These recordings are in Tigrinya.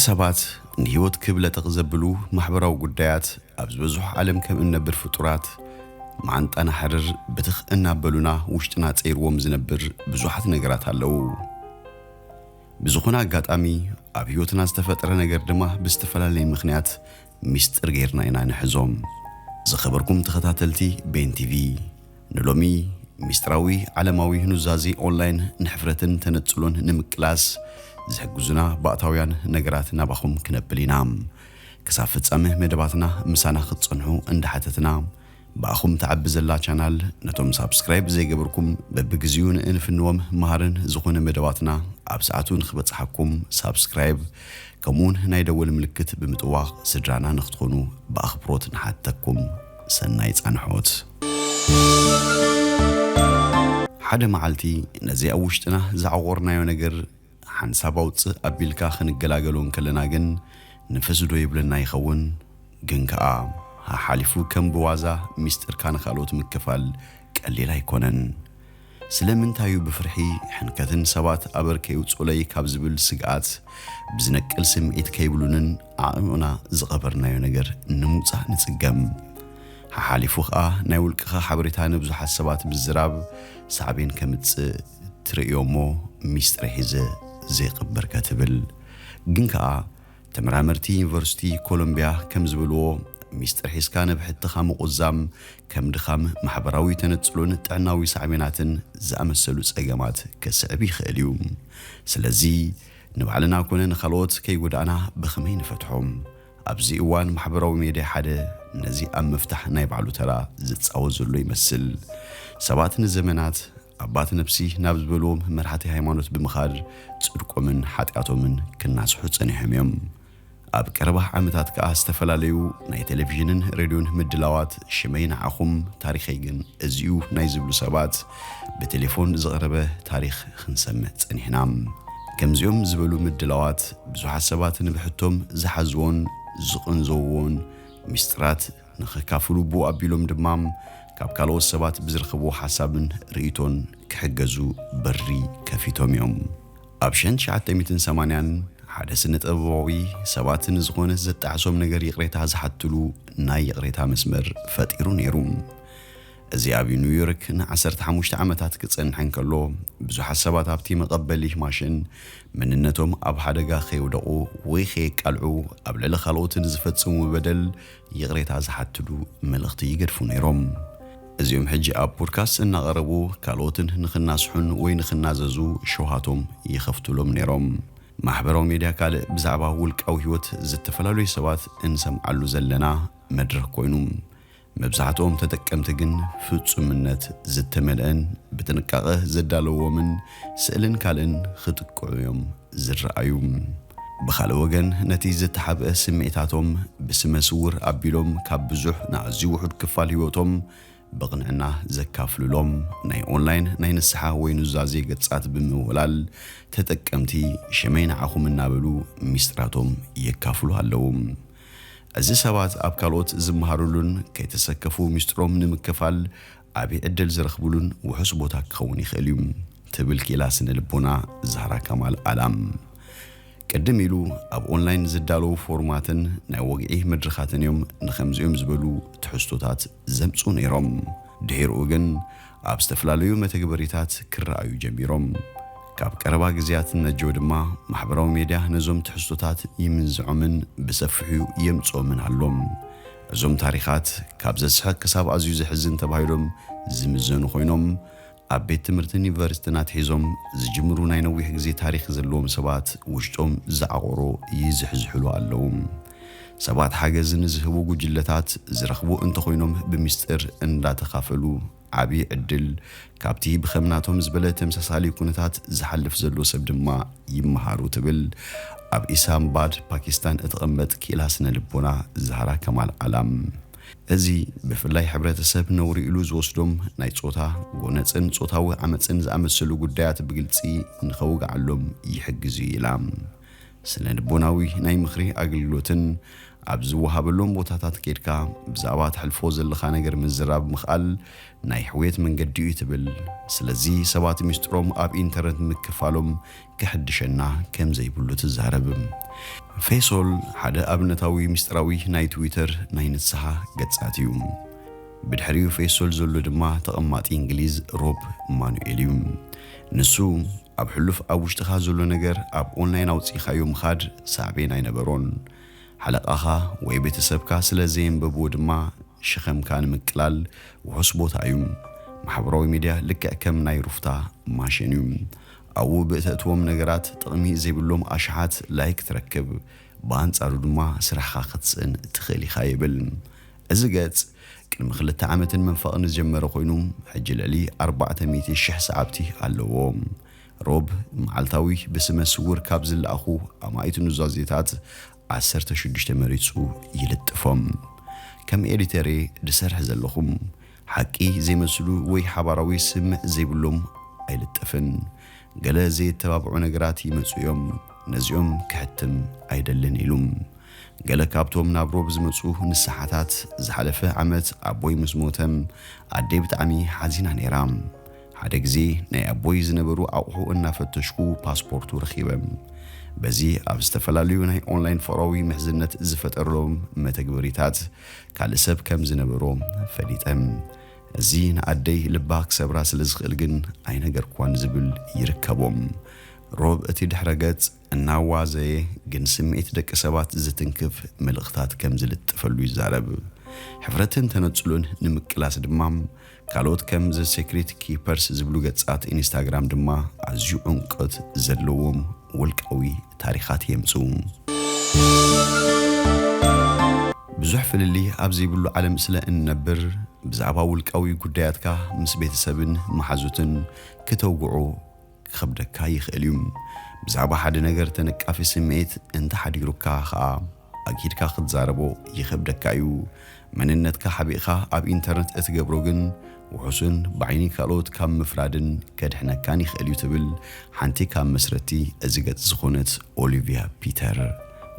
ሰባት ንህይወት ክብ ለጠቕ ዘብሉ ማሕበራዊ ጉዳያት ኣብ ዝበዝሖ ዓለም ከም እንነብር ፍጡራት፣ መዓንጣና ሕርር ብትኽ እናበሉና ውሽጥና ጸይርዎም ዝነብር ብዙሓት ነገራት ኣለዉ። ብዝኾነ ኣጋጣሚ ኣብ ህይወትና ዝተፈጥረ ነገር ድማ ብዝተፈላለየ ምኽንያት ሚስጥር ጌርና ኢና ንሕዞም። ዝኸበርኩም ተኸታተልቲ ቤን ቲቪ፣ ንሎሚ ሚስጥራዊ ዓለማዊ ኑዛዜ ኦንላይን ንሕፍረትን ተነጽሎን ንምቅላስ ዝሕግዙና ባእታውያን ነገራት ናባኹም ክነብል ኢና። ክሳብ ፍጻመ መደባትና ምሳና ክትጸንሑ እንዳሓተትና፣ ብኣኹም ትዓቢ ዘላ ቻናል ነቶም ሳብስክራይብ ዘይገበርኩም በብግዚኡ ንእንፍንዎም መሃርን ዝኾነ መደባትና ኣብ ሰዓቱ ንኽበጽሓኩም ሳብስክራይብ ከምኡውን ናይ ደወል ምልክት ብምጥዋቕ ስድራና ንኽትኾኑ ብኣኽብሮት ንሓተኩም። ሰናይ ጻንሖት። ሓደ መዓልቲ ነዚ ኣብ ውሽጥና ዝዓቖርናዮ ነገር ሓንሳብ ኣውጽእ ኣቢልካ ክንገላገሎ እንከለና ግን ንፍስ ዶ ይብለና ይኸውን? ግን ከኣ ሓሓሊፉ ከም ብዋዛ ሚስጥርካ ንኻልኦት ምክፋል ቀሊል ኣይኮነን። ስለምንታዩ ብፍርሒ ሕንከትን ሰባት ኣበር ከይውጽኡለይ ካብ ዝብል ስግኣት ብዝነቅል ስምዒት ከይብሉንን ዓዒቑና ዝቐበርናዮ ነገር ንምውጻእ ንጽገም? ሓሓሊፉ ኸኣ ናይ ውልቅኻ ሓበሬታ ንብዙሓት ሰባት ምዝራብ ሳዕቤን ከምጽእ ትርእዮ እሞ ሚስጥር ሒዘ ዘይቕበርከ ትብል። ግን ከኣ ተመራመርቲ ዩኒቨርሲቲ ኮሎምቢያ ከም ዝበልዎ፣ ሚስጥር ሒዝካ ንብሕትኻ ምቑዛም ከም ድኻም፣ ማሕበራዊ ተነጽሎን ጥዕናዊ ሳዕቤናትን ዝኣመሰሉ ጸገማት ከስዕብ ይኽእል እዩ። ስለዚ ንባዕልና ኮነ ንኻልኦት ከይጎዳእና ብኸመይ ንፈትሖም? ኣብዚ እዋን ማሕበራዊ ሜድያ ሓደ ነዚ ኣብ ምፍታሕ ናይ ባዕሉ ተራ ዝጻወት ዘሎ ይመስል። ሰባት ንዘመናት ኣባት ነብሲ ናብ ዝበልዎም መራሕቲ ሃይማኖት ብምኻድ ጽድቆምን ሓጢኣቶምን ክናስሑ ጸኒሖም እዮም። ኣብ ቀረባ ዓመታት ከኣ ዝተፈላለዩ ናይ ቴሌቪዥንን ሬድዮን ምድላዋት ሽመይ ንዓኹም ታሪኸይ ግን እዚ'ዩ ናይ ዝብሉ ሰባት ብቴሌፎን ዝቐረበ ታሪኽ ክንሰምዕ ጸኒሕና። ከምዚኦም ዝበሉ ምድላዋት ብዙሓት ሰባት ንብሕቶም ዝሓዝዎን ዝቕንዘውዎን ሚስጥራት ንኽካፍሉ ብኡ ኣቢሎም ድማ ካብ ካልኦት ሰባት ብዝረኽብዎ ሓሳብን ርእይቶን ክሕገዙ በሪ ከፊቶም እዮም። ኣብ ሸንት ትሽዓተ ሚእትን ሰማንያን ሓደ ስነ ጥበባዊ ሰባት ንዝኾነ ዘጣዕሶም ነገር ይቕሬታ ዝሓትሉ ናይ ይቕሬታ መስመር ፈጢሩ ነይሩ። እዚ ኣብ ኒውዮርክ ንዓሰርተ ሓሙሽተ ዓመታት ክጸንሕ እንከሎ፣ ብዙሓት ሰባት ኣብቲ መቐበሊ ማሽን መንነቶም ኣብ ሓደጋ ከይወደቑ ወይ ከየቃልዑ ኣብ ልዕሊ ካልኦት ንዝፈጽምዎ በደል ይቕሬታ ዝሓትሉ መልእኽቲ ይገድፉ ነይሮም። እዚኦም ሕጂ ኣብ ፖድካስት እናቐረቡ ካልኦትን ንኽናስሑን ወይ ንኽናዘዙ ሸውሃቶም ይኸፍቱሎም ነይሮም። ማሕበራዊ ሜድያ ካልእ ብዛዕባ ውልቃዊ ህይወት ዝተፈላለዩ ሰባት እንሰምዓሉ ዘለና መድረኽ ኮይኑ፣ መብዛሕትኦም ተጠቀምቲ ግን ፍጹምነት ዝተመልአን ብጥንቃቐ ዘዳለዎምን ስእልን ካልእን ክጥቅዑ እዮም ዝረኣዩ። ብኻልእ ወገን፣ ነቲ ዝተሓብአ ስምዒታቶም ብስመ ስውር ኣቢሎም ካብ ብዙሕ ንኣዝዩ ውሑድ ክፋል ህይወቶም ብቕንዕና ዘካፍሉሎም ናይ ኦንላይን ናይ ንስሓ ወይ ኑዛዜ ገጻት ብምውህላል፣ ተጠቀምቲ ሽመይ ንዓኹም እናበሉ ሚስጥራቶም የካፍሉ ኣለዉ። እዚ ሰባት ኣብ ካልኦት ዝመሃሩሉን ከይተሰከፉ ሚስጥሮም ንምክፋል ዓቢ ዕድል ዝረኽቡሉን ውሑስ ቦታ ክኸውን ይኽእል እዩ ትብል ክኢላ ስነ ልቦና ዛህራ ከማል ኣላም። ቅድም ኢሉ ኣብ ኦንላይን ዝዳለዉ ፎርማትን ናይ ወግዒ መድረኻትን እዮም ንኸምዚኦም ዝበሉ ትሕዝቶታት ዘምጽኡ ነይሮም። ድሒርኡ ግን ኣብ ዝተፈላለዩ መተግበሪታት ክረኣዩ ጀሚሮም። ካብ ቀረባ ግዜያት ነጆ ድማ ማሕበራዊ ሜድያ ነዞም ትሕዝቶታት ይምንዝዖምን ብሰፊሑ የምጽኦምን ኣሎም። እዞም ታሪኻት ካብ ዘስሕቕ ክሳብ ኣዝዩ ዘሕዝን ተባሂሎም ዝምዘኑ ኮይኖም፣ ኣብ ቤት ትምህርትን ዩኒቨርሲቲን ኣትሒዞም ዝጅምሩ ናይ ነዊሕ ግዜ ታሪኽ ዘለዎም ሰባት ውሽጦም ዝዓቖሮ ይዝሕዝሕሉ ኣለዉ። ሰባት ሓገዝ ንዝህቡ ጉጅለታት ዝረኽቡ እንተኾይኖም፣ ብምስጢር እንዳተኻፈሉ ዓቢ ዕድል ካብቲ ብኸም ናቶም ዝበለ ተመሳሳሊ ኩነታት ዝሓልፍ ዘሎ ሰብ ድማ ይመሃሩ ትብል ኣብ ኢሳምባድ ፓኪስታን እትቕመጥ ክኢላ ስነ ልቦና ዛህራ ከማል ኣላም። እዚ ብፍላይ ሕብረተሰብ ነውሪ ኢሉ ዝወስዶም ናይ ጾታ ጎነጽን ጾታዊ ዓመጽን ዝኣመሰሉ ጉዳያት ብግልጺ ንኸውግዓሎም ይሕግዝ እዩ ኢላ። ስነ ልቦናዊ ናይ ምኽሪ ኣገልግሎትን ኣብ ዝወሃበሎም ቦታታት ከይድካ ብዛዕባ ተሕልፎ ዘለኻ ነገር ምዝራብ ምኽኣል ናይ ሕውየት መንገዲ እዩ ትብል። ስለዚ ሰባት ሚስጥሮም ኣብ ኢንተርነት ምክፋሎም ክሕድሸና ከም ዘይብሉ ትዛረብ። ፌሶል ሓደ ኣብነታዊ ሚስጥራዊ ናይ ትዊተር ናይ ንስሓ ገጻት እዩ። ብድሕሪኡ ፌሶል ዘሎ ድማ ተቐማጢ እንግሊዝ ሮብ ማኑኤል እዩ። ንሱ ኣብ ሕሉፍ ኣብ ውሽጥኻ ዘሎ ነገር ኣብ ኦንላይን ኣውጺእኻዮ ምኻድ ሳዕቤን ኣይነበሮን። ሓለቓኻ ወይ ቤተሰብካ ስለ ዘየንበብዎ ድማ ሸኸምካ ንምቅላል ውሑስ ቦታ እዩ። ማሕበራዊ ሚድያ ልክዕ ከም ናይ ሩፍታ ማሽን እዩ። ኣብኡ ብእተእትዎም ነገራት ጥቕሚ ዘይብሎም ኣሽሓት ላይክ ትረክብ፣ ብኣንጻሩ ድማ ስራሕኻ ክትስእን ትኽእል ኢኻ ይብል። እዚ ገጽ ቅድሚ ክልተ ዓመትን መንፈቕን ዝጀመረ ኮይኑ፣ ሕጂ ልዕሊ ኣርባዕተ ሚእቲ ሽሕ ሰዓብቲ ኣለዎ። ሮብ መዓልታዊ ብስመ ስውር ካብ ዝለኣኹ ኣማኢት ኑዛዜታት ዓሰርተ ሽዱሽተ መሪጹ ይልጥፎም። ከም ኤዲተሬ ዝሰርሕ ዘለኹም ሓቂ ዘይመስሉ ወይ ሓባራዊ ስምዕ ዘይብሎም ኣይልጥፍን። ገለ ዘየተባብዑ ነገራት ይመጹ እዮም፣ ነዚኦም ክሕትም ኣይደልን ኢሉ። ገለ ካብቶም ናብ ሮብ ዝመጹ ንስሓታት ዝሓለፈ ዓመት ኣቦይ ምስ ሞተ ኣደይ ብጣዕሚ ሓዚና ነይራ። ሓደ ግዜ ናይ ኣቦይ ዝነበሩ ኣቑሑ እናፈተሽኩ ፓስፖርቱ ረኺበ። በዚ ኣብ ዝተፈላለዩ ናይ ኦንላይን ፍቕራዊ ምሕዝነት ዝፈጠረሎም መተግበሪታት ካልእ ሰብ ከም ዝነበሮ ፈሊጠ። እዚ ንኣደይ ልባ ክሰብራ ስለ ዝኽእል ግን ኣይነገርኳን ዝብል ይርከቦም። ሮብ እቲ ድሕረ ገጽ እናዋዘየ ግን ስምዒት ደቂ ሰባት ዝትንክፍ መልእኽታት ከም ዝልጥፈሉ ይዛረብ። ሕፍረትን ተነጽሎን ንምቅላስ ድማ ካልኦት ከም ዘ ሴክሬት ኪፐርስ ዝብሉ ገጻት ኢንስታግራም ድማ ኣዝዩ ዕምቆት ዘለዎም ውልቃዊ ታሪኻት የምጽኡ። ብዙሕ ፍልልይ ኣብ ዘይብሉ ዓለም ስለ እንነብር ብዛዕባ ውልቃዊ ጉዳያትካ ምስ ቤተሰብን መሓዙትን ክተውግዖ ክኸብደካ ይኽእል እዩ። ብዛዕባ ሓደ ነገር ተነቃፊ ስምዒት እንተሓዲሩካ ኸኣ ኣጊድካ ክትዛረቦ ይኸብደካ እዩ። መንነትካ ሓቢእኻ ኣብ ኢንተርነት እትገብሮ ግን ውሑስን ብዓይኒ ካልኦት ካብ ምፍራድን ከድሕነካን ይኽእል እዩ ትብል ሓንቲ ካብ መስረቲ እዚ ገጽ ዝኾነት ኦሊቪያ ፒተር።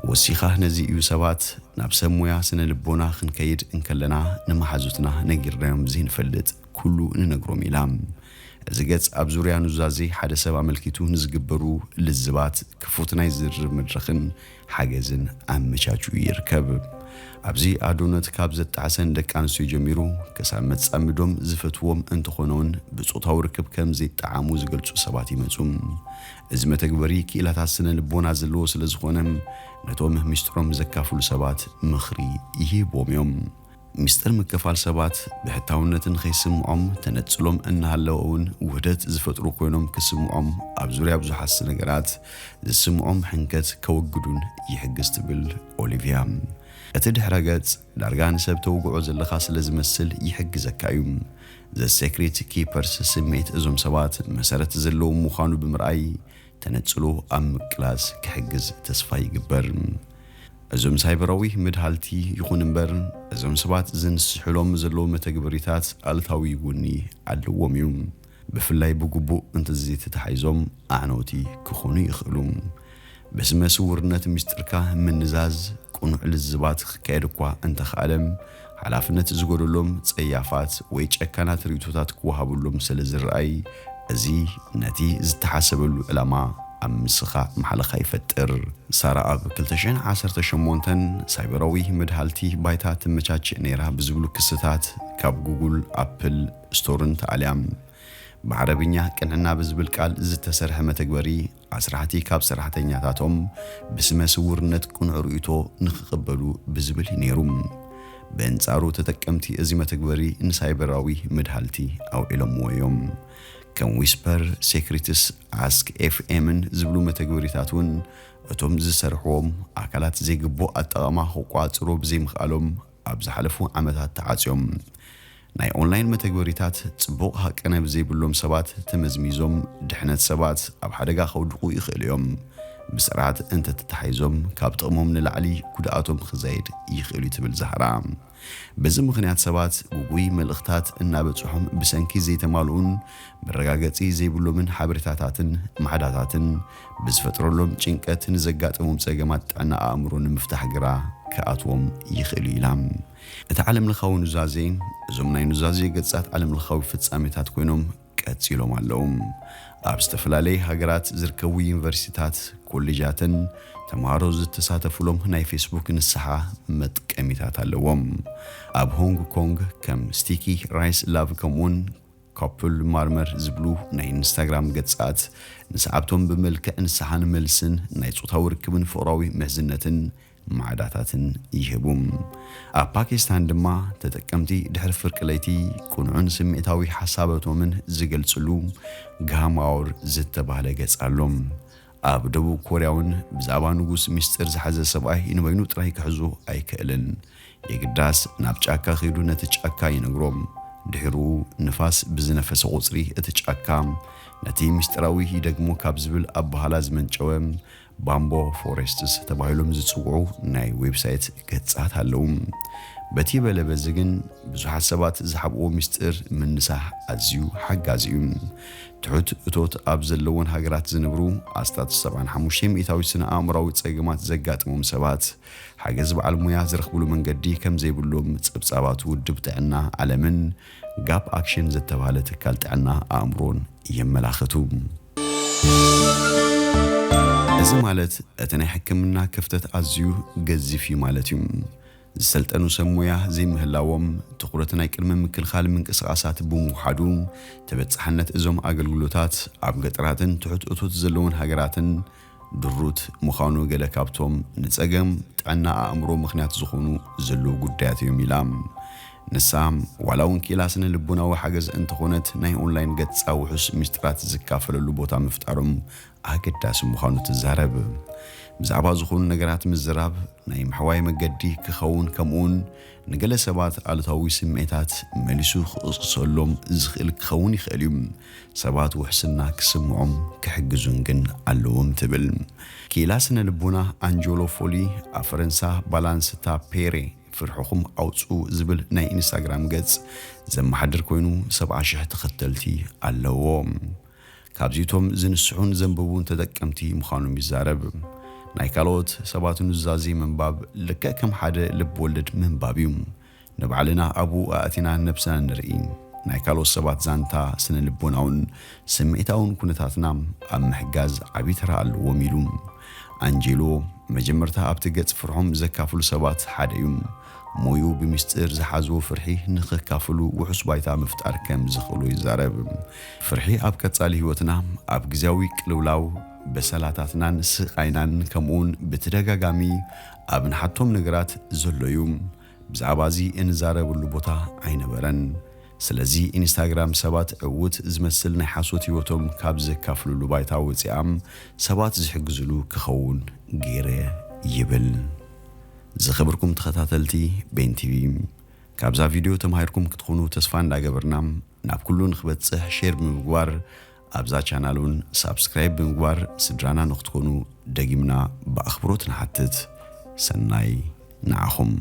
ወሲኻ ነዚ እዩ ሰባት ናብ ሰብ ሞያ ስነ ልቦና ክንከይድ እንከለና ንመሓዙትና ነጊርናዮም ዘይንፈልጥ ኩሉ ንነግሮም ኢላ። እዚ ገጽ ኣብ ዙርያ ኑዛዜ ሓደ ሰብ ኣመልኪቱ ንዝግበሩ ልዝባት ክፉት ናይ ዝርርብ መድረኽን ሓገዝን ኣመቻችኡ ይርከብ። ኣብዚ ኣዶነት ካብ ዘጣዕሰን ደቂ ኣንስትዮ ጀሚሩ ክሳብ መጻምዶም ዝፈትዎም እንተኾነ እውን ብጾታዊ ርክብ ከም ዘይጠዓሙ ዝገልጹ ሰባት ይመጹ። እዚ መተግበሪ ክኢላታት ስነ ልቦና ዘለዎ ስለ ዝኾነ ነቶም ምስጢሮም ዘካፍሉ ሰባት ምኽሪ ይህቦም እዮም። ምስጢር ምክፋል ሰባት ብሕታውነትን ከይስምዖም ተነጽሎም እናሃለወ እውን ውህደት ዝፈጥሩ ኮይኖም ክስምዖም ኣብ ዙርያ ብዙሓት ነገራት ዝስምዖም ሕንከት ከወግዱን ይሕግዝ ትብል ኦሊቪያ። እቲ ድሕረ ገጽ ዳርጋ ንሰብ ተውግዖ ዘለኻ ስለ ዝመስል ይሕግዘካ እዩ። ዘ ሴክሬት ኪፐርስ ስምዒት እዞም ሰባት መሰረት ዘለዎም ምዃኑ ብምርኣይ ተነጽሎ ኣብ ምቅላስ ክሕግዝ ተስፋ ይግበር። እዞም ሳይበራዊ መድሃልቲ ይኹን እምበር እዞም ሰባት ዝንስሕሎም ዘለዉ መተግበሪታት ኣሉታዊ ጎኒ ኣለዎም እዩ። ብፍላይ ብግቡእ እንተዘይተታሒዞም ኣዕነውቲ ክኾኑ ይኽእሉ። ብስመ ስውርነት ምስጢርካ ምንዛዝ ቅኑዕ ልዝባት ክካየድ እኳ እንተኸኣለ ሓላፍነት ዝጎደሎም ጸያፋት ወይ ጨካናት ርእይቶታት ክወሃበሎም ስለ ዝረኣይ እዚ ነቲ ዝተሓሰበሉ ዕላማ ኣብ ምስኻዕ ማሕለኻ ይፈጥር። ሳራ ኣብ ክልተ ሽሕን ዓሰርተ ሸሞንተን ሳይበራዊ መድሃልቲ ባይታ ትመቻችእ ነይራ ብዝብሉ ክስታት ካብ ጉግል ኣፕል ስቶርን ተኣልያ። ብዓረብኛ ቅንዕና ብዝብል ቃል ዝተሰርሐ መተግበሪ ኣስራሕቲ ካብ ሰራሕተኛታቶም ብስመ ስውርነት ቅኑዕ ርእይቶ ንኽቕበሉ ብዝብል እዩ ነይሩ። ብእንጻሩ ተጠቀምቲ እዚ መተግበሪ ንሳይበራዊ መድሃልቲ ኣውዒሎምዎ እዮም። ከም ዊስፐር፣ ሴክሪትስ፣ ኣስክ ኤፍኤምን ዝብሉ መተግበሪታት እውን እቶም ዝሰርሕዎም ኣካላት ዘይግቡእ ኣጠቓቕማ ክቋጽሩ ብዘይምኽኣሎም ኣብ ዝሓለፉ ዓመታት ተዓጽዮም። ናይ ኦንላይን መተግበሪታት ጽቡቕ ሃቀነ ብዘይብሎም ሰባት ተመዝሚዞም ድሕነት ሰባት ኣብ ሓደጋ ከውድቑ ይኽእሉ እዮም። ብስርዓት እንተተታሒዞም ካብ ጥቕሞም ንላዕሊ ጉድኣቶም ክዛይድ ይኽእል እዩ ትብል ዛህራ። በዚ ምኽንያት ሰባት ግጉይ መልእኽታት እናበጽሖም ብሰንኪ ዘይተማልኡን መረጋገጺ ዘይብሎምን ሓበሬታታትን ማዕዳታትን ብዝፈጥረሎም ጭንቀት ንዘጋጥሞም ጸገማት ጥዕና ኣእምሮ ንምፍታሕ ግራ ክኣትዎም ይኽእል እዩ ኢላ። እቲ ዓለም ለኻዊ ኑዛዜ፣ እዞም ናይ ኑዛዜ ገጻት ዓለም ለኻዊ ፍጻሜታት ኮይኖም ቀጺሎም ኣለዉ። ኣብ ዝተፈላለየ ሃገራት ዝርከቡ ዩኒቨርሲቲታት፣ ኮሌጃትን ተምሃሮ ዝተሳተፉሎም ናይ ፌስቡክ ንስሓ መጥቀሚታት ኣለዎም። ኣብ ሆንግ ኮንግ ከም ስቲኪ ራይስ ላቭ ከምኡውን ካፕል ማርመር ዝብሉ ናይ ኢንስታግራም ገጻት ንሰዓብቶም ብመልክዕ ንስሓን መልስን ናይ ጾታዊ ርክብን ፍቕራዊ ምሕዝነትን ማዕዳታትን ይህቡ። ኣብ ፓኪስታን ድማ ተጠቀምቲ ድሕሪ ፍርቂ ለይቲ ቅኑዕን ስምዒታዊ ሓሳባቶምን ዝገልጽሉ ጋማውር ዝተባህለ ገጽ ኣሎ። ኣብ ደቡብ ኮርያ እውን ብዛዕባ ንጉስ ሚስጥር ዝሓዘ ሰብኣይ ንበይኑ ጥራይ ክሕዞ ኣይክእልን። የግዳስ ናብ ጫካ ኺዱ ነቲ ጫካ ይነግሮ። ድሒሩ ንፋስ ብዝነፈሰ ቁጽሪ እቲ ጫካ ነቲ ሚስጥራዊ ይደግሞ ካብ ዝብል ኣበሃላ ዝመንጨወ ባምቦ ፎሬስትስ ተባሂሎም ዝጽውዑ ናይ ዌብሳይት ገጻት ኣለዉ። በቲ በለ በዚ ግን ብዙሓት ሰባት ዝሓብእዎ ሚስጥር ምንሳሕ ኣዝዩ ሓጋዚ እዩ። ትሑት እቶት ኣብ ዘለወን ሃገራት ዝነብሩ ኣስታት ሰብዓን ሓሙሽተ ሚእታዊት ስነ ኣእምራዊ ጸገማት ዘጋጥሞም ሰባት ሓገዝ በዓል ሞያ ዝረኽብሉ መንገዲ ከም ዘይብሎም ጸብጻባት ውድብ ጥዕና ዓለምን ጋፕ ኣክሽን ዝተባህለ ትካል ጥዕና ኣእምሮን የመላኽቱ። እዚ ማለት እቲ ናይ ሕክምና ክፍተት ኣዝዩ ገዚፍ እዩ ማለት እዩ። ዝሰልጠኑ ሰብ ሞያ ዘይምህላዎም፣ ትኹረት ናይ ቅድመ ምክልኻል ምንቅስቓሳት ብምውሓዱ፣ ተበጻሕነት እዞም ኣገልግሎታት ኣብ ገጠራትን ትሑት እቶት ዘለውን ሃገራትን ድሩት ምዃኑ ገለ ካብቶም ንጸገም ጥዕና ኣእምሮ ምኽንያት ዝኾኑ ዘለዉ ጉዳያት እዮም ኢላ። ንሳ፣ ዋላ እውን ክኢላ ስነ ልቦናዊ ሓገዝ እንተኾነት፣ ናይ ኦንላይን ገጻ ውሑስ ምስጢራት ዝካፈለሉ ቦታ ምፍጣሮም ኣገዳሲ ምዃኑ ትዛረብ። ብዛዕባ ዝኾኑ ነገራት ምዝራብ ናይ ምሕዋይ መገዲ ክኸውን፣ ከምኡውን ንገለ ሰባት ኣሉታዊ ስምዒታት መሊሱ ክቕስቅሰሎም ዝኽእል ክኸውን ይኽእል እዩ። ሰባት ውሕስና ክስምዖም ክሕግዙን ግን ኣለዎም ትብል። ክኢላ ስነ ልቦና ኣንጀሎ ፎሊ ኣብ ፈረንሳ ባላንስታ ፔሬ ፍርሕኹም ኣውጽኡ ዝብል ናይ ኢንስታግራም ገጽ ዘመሓድር ኮይኑ ሰብዓ ሽሕ ተኸተልቲ ኣለዎ። ካብዚቶም ዝንስሑን ዘንብቡን ተጠቀምቲ ምዃኖም ይዛረብ። ናይ ካልኦት ሰባት ኑዛዜ ምንባብ ልክዕ ከም ሓደ ልብ ወለድ ምንባብ እዩ። ንባዕልና ኣብኡ ኣእቲና ነብስና ንርኢ። ናይ ካልኦት ሰባት ዛንታ ስነ ልቦናውን ስምዒታውን ኩነታትና ኣብ ምሕጋዝ ዓቢ ተራ ኣለዎም ኢሉ። ኣንጀሎ መጀመርታ ኣብቲ ገጽ ፍርሖም ዘካፍሉ ሰባት ሓደ እዩ። ሞዩ ብምስጢር ዝሓዝዎ ፍርሒ ንኸካፍሉ ውሑስ ባይታ ምፍጣር ከም ዝኽእሉ ይዛረብ። ፍርሒ ኣብ ቀጻሊ ህይወትና፣ ኣብ ግዜያዊ ቅልውላው፣ በሰላታትናን ስቓይናን፣ ከምኡውን ብተደጋጋሚ ኣብ ንሓቶም ነገራት ዘሎ እዩ። ብዛዕባ እዚ እንዛረበሉ ቦታ ኣይነበረን። ስለዚ ኢንስታግራም ሰባት ዕዉት ዝመስል ናይ ሓሶት ህይወቶም ካብ ዘካፍልሉ ባይታ ወፂኣም ሰባት ዝሕግዝሉ ክኸውን ገይረ ይብል። ዝኸበርኩም ተኸታተልቲ ቤን ቲቪ፣ ካብዛ ቪድዮ ተማሂርኩም ክትኾኑ ተስፋ እንዳገበርና፣ ናብ ኩሉ ንክበጽሕ ሼር ብምግባር ኣብዛ ቻናል እውን ሳብስክራይብ ብምግባር ስድራና ንክትኮኑ ደጊምና ብኣኽብሮት ንሓትት። ሰናይ ንዓኹም።